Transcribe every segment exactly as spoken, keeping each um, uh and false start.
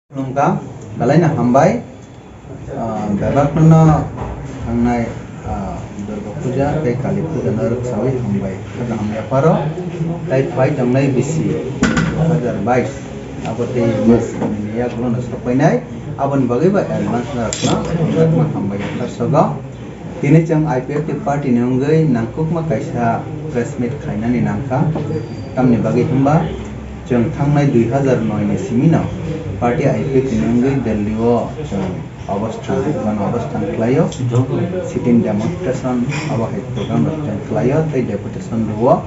Khulumkha, belaino hambai. Ah, bebakno thangnai, ah, Durga Puja tei Kali Puja no rwksawi hambai. Khajam hamya pharo, tei phai tongnai bisi dui hazar bais, abo tei mas ni yagulo no sokpainai, aboni bagwi bo advance norokno hamjakma hambai wngkha sogo. Tini chwng I P F T party ni wngwi nangkukma kaisa press meet khainani nangkha. Tamni bagwi hwnba chwng thangnai dui hazar noi ni simi no party I P F T ni wngwi Delhi o chwng obosthan, gana obosthan khlaio, sit-in demonstration abo hai program rok chwng khlaio tei deputation rwo.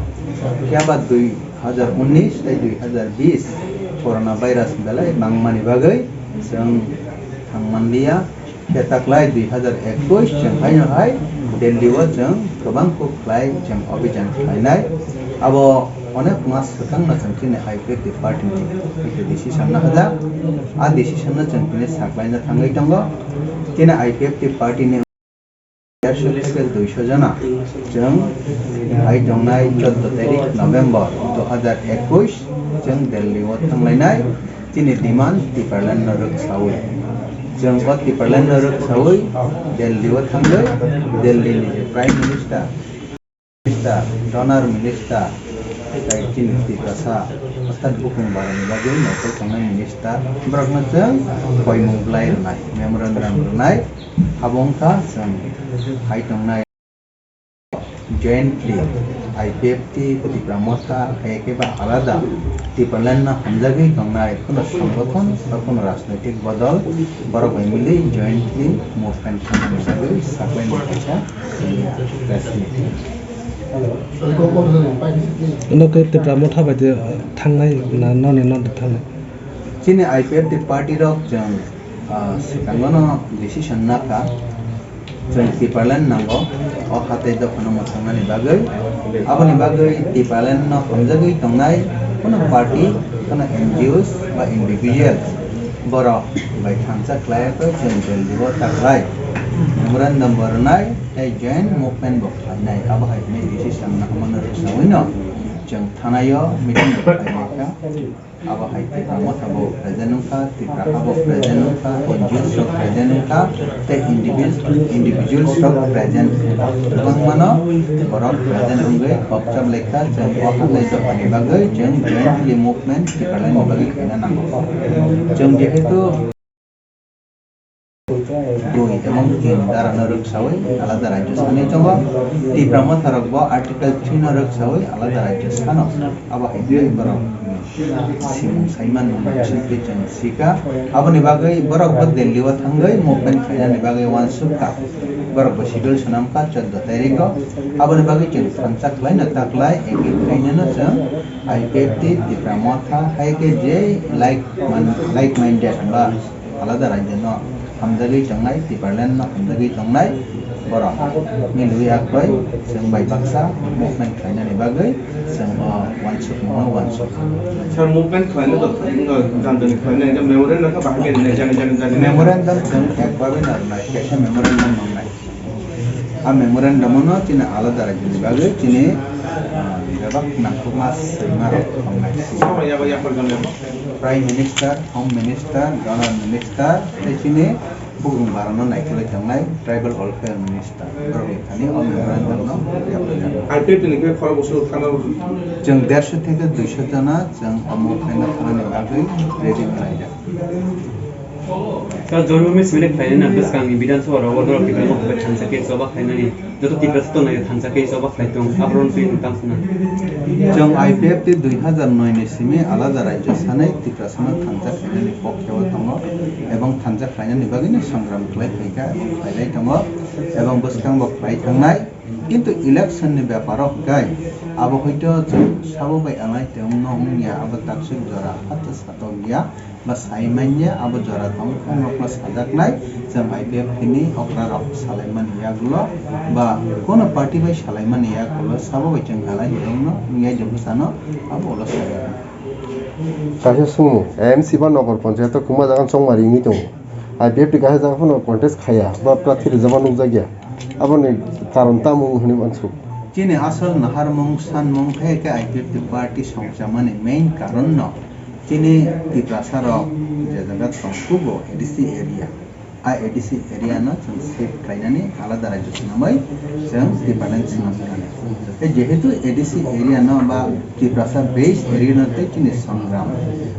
Phiya ba dui hazar unis tei dui hazar bis corona virus belai bangmani bagwi chwng thang manliya. Khe taklai dui hazar ekush chwng haino hai Delhi o chwng kwbang kuk khlai chwng obijan khlainai. Abo onek mas swkang no chwng chini I P F T party ni decision no hajak. A decision no chwng tini saklaina thangwi tongo. Chini I P F T party ni dersho theke duisho jona chwng hai tongnai choddo tarik November dui hazar ekush chwng Delhi o thanglainai. Chini demand Tipraland no rwksawi. Chwng o Tipraland no rwksawi Delhi o thangwi Delhi ni je Prime Minister, Minister, Donor Minister, tei chini Tiprasa, orthat bukung barani bagwi naikoltongnai Minister, borokno chwng koimung bwlai rwnai, memorandum rwnai, abo wngkha chwng hai tongnai. Jointly, I P F T, Tipra Motha, hai khe ba alada Tipraland no hamjagwi tongnai kuno songothon ba kuno rajnoitik bodol borok bai mili jointly movement khainani bagwi saklaini kaisa press meet. Ino khe Tipra Motha bai de thangnai na noni no de thangnai? Chini I P F T party rok chwng, ah, swkango no decision nakha. Chwng Tipraland nango, o ha tei dophano mwthangmani bagwi. Aboni bagwi Tipraland no hamjagwi tongnai kuno party, kuno N G Os ba individuals borok bai thansa khlai khe chwng Delhi o taklai memorandum bo rwnai tei joint movement bo khlainai. Abo hai hwnwi decision nangmano rwchawino chwng thanai o meeting bo khlainai kha. Abo hai Tipra Motha bo present wngkha, Tipra ha bo present wngkha, N G Os rok present wngkha, tei individuals, individuals rok present wngkha. Kwbangmano borok present wngwi kok chap lai kha, chwng o hambai dophani bagwi chwng jointly movement Tipraland ni bagwi khaina nango. Chwng jehetu dui ebong tin dara no rwksawi alada rajyo sanwi tongo. Tipra Motha rok bo Article three no rwksawi alada rajyo sano. Abo hai khe borok simung saiman mung singkhe chwng sika. Aboni bagwi borok bo Delhi o thangwi movement khainani bagwi uansuk kha. Borok bo schedule swnam kha choddo tarik o. Aboni bagwi chwng thansa khlaino taklai eki khainano chwng I P F T, Tipra Motha, hai khe je like man-, like minded ba alada rajyo no hamjagwi tongnai, Tipraland no hamjagwi tongnai borok milwi akwai chwng bai baksa movement khlainani bagwi chwng o uansukmano uansuk. Sir, movement khlaina to, no, jani jani khlaina, ekta memorandum no bahai khe rwnai, jani jani jani. Memorandum chwng ekbabe no rwnai, kaisa memorandum no rwnai. A memorandum no chini alada rajyoni bagwi chini, ah, bebak nangkukma swima rok tongnai. Sama ya, ya, ya, Prime Minister, Home Minister, Donor Minister, tei chini bugrung barano naikolwi tongnai Tribal Welfare Minister. Borokni thani o memorandum no yapajak. I P F T ni khe khorok bwswk thana rw-, Chwng derso theke duiso jona chwng omo khaina thanani bagwi ready khlaijak. Sir, Jonmabhoomi similai khlainani bwskangni Bidhan Sabha rogo norok Tipra Motha bai thansa khe choba khlainani joto Tiprasa tongnai thansa khe choba khlai tong, aborok twi nwng tang sina. Chwng I P F T dui hazar noi ni simi alada rajyo sanai Tiprasano thansa khlainani pokhe o tongo ebong thansa khlainani bagwino sangram khlai phaikha, khlailai tongo ebong bwskango khlai thangnai. Kintu election ni beparo hwnkhe abo hoito chwng sabo bai alai tongno wngya, abo taksuk jora hata satok ya. Ba sai manya abo jora tong phano rokno sajaknai, chwng I P F T ni okra rok salaimani yagulo ba kono party bai salaimani yagulo sabo bai chwng halai ni rokno wngya jemsa sano abo ulo sajaknai. Kaisa swngmung, M C ba Nogor Panchayat o kwma jaga chongmari wngwi tongo. I P F T kaisa jaga phano contest khaya, ba prarthi rijaba nukjakya. Aboni karon tamo wng hwnwi mansuk. Chini asol naharmung, sanmung hai khe I P F T party songchamani main karon no. Chini Tiprasa rok je jaga tong kubo A D C area, a A D C area no chwng shift khlainani alada rajyo swnamwi chwng Tipraland swnam khlani. Tei jehetu A D C area no ba Tiprasa base area no tei chini songram,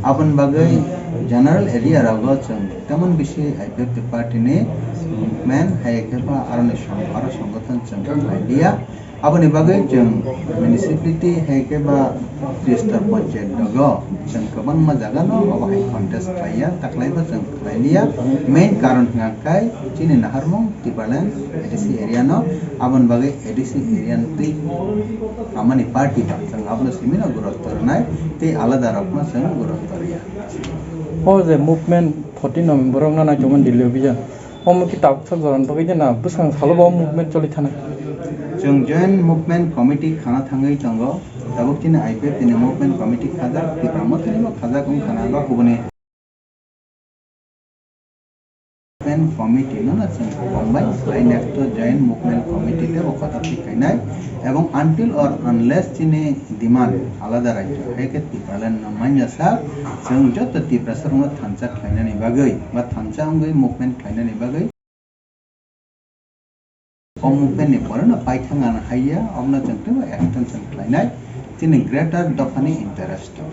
aboni bagwi general area rogo chwng temon bisi I P F T party ni movement hai khe ba aroni song-, aro songothon chwng khlai liya. Aboni bagwi chwng municipality hai khe ba Tristar Panchayat dogo chwng kwbangma jaga no obo hai contest khlaiya, taklai bo chwng khlai liya. Main karon hwnkha khe chini naharmung Tipraland A D C area no, aboni bagwi A D C area no twi amani party ba chwng abono simi no gurutto rwnai tei alada rok no chwng gurutto rwya. O je movement fourteen November o wngna naitongmani Delhi o bijan. Omo khe tabuk sak jorani bagwi de na bwskang salo bo movement choli thana. Chwng joint movement committee khana thangwi tongo. Tabuk chini I P F T ni movement committee khajak, Tipra Motha ni bo khajak wng khana ba kubuni movement committee no na chwng kwbangbai khlai nekto joint movement committee tei bo kotha thik khainai. Ebong until or unless chini demand alada rajyo hai khe Tipraland no manya sak, chwng joto Tiprasa rokno thansa khlainani bagwi ba thansa wngwi movement khlainani bagwi o movement ni pore no paithang ano haiya, omono chwng teibo extension khlainai chini greater dophani interest o.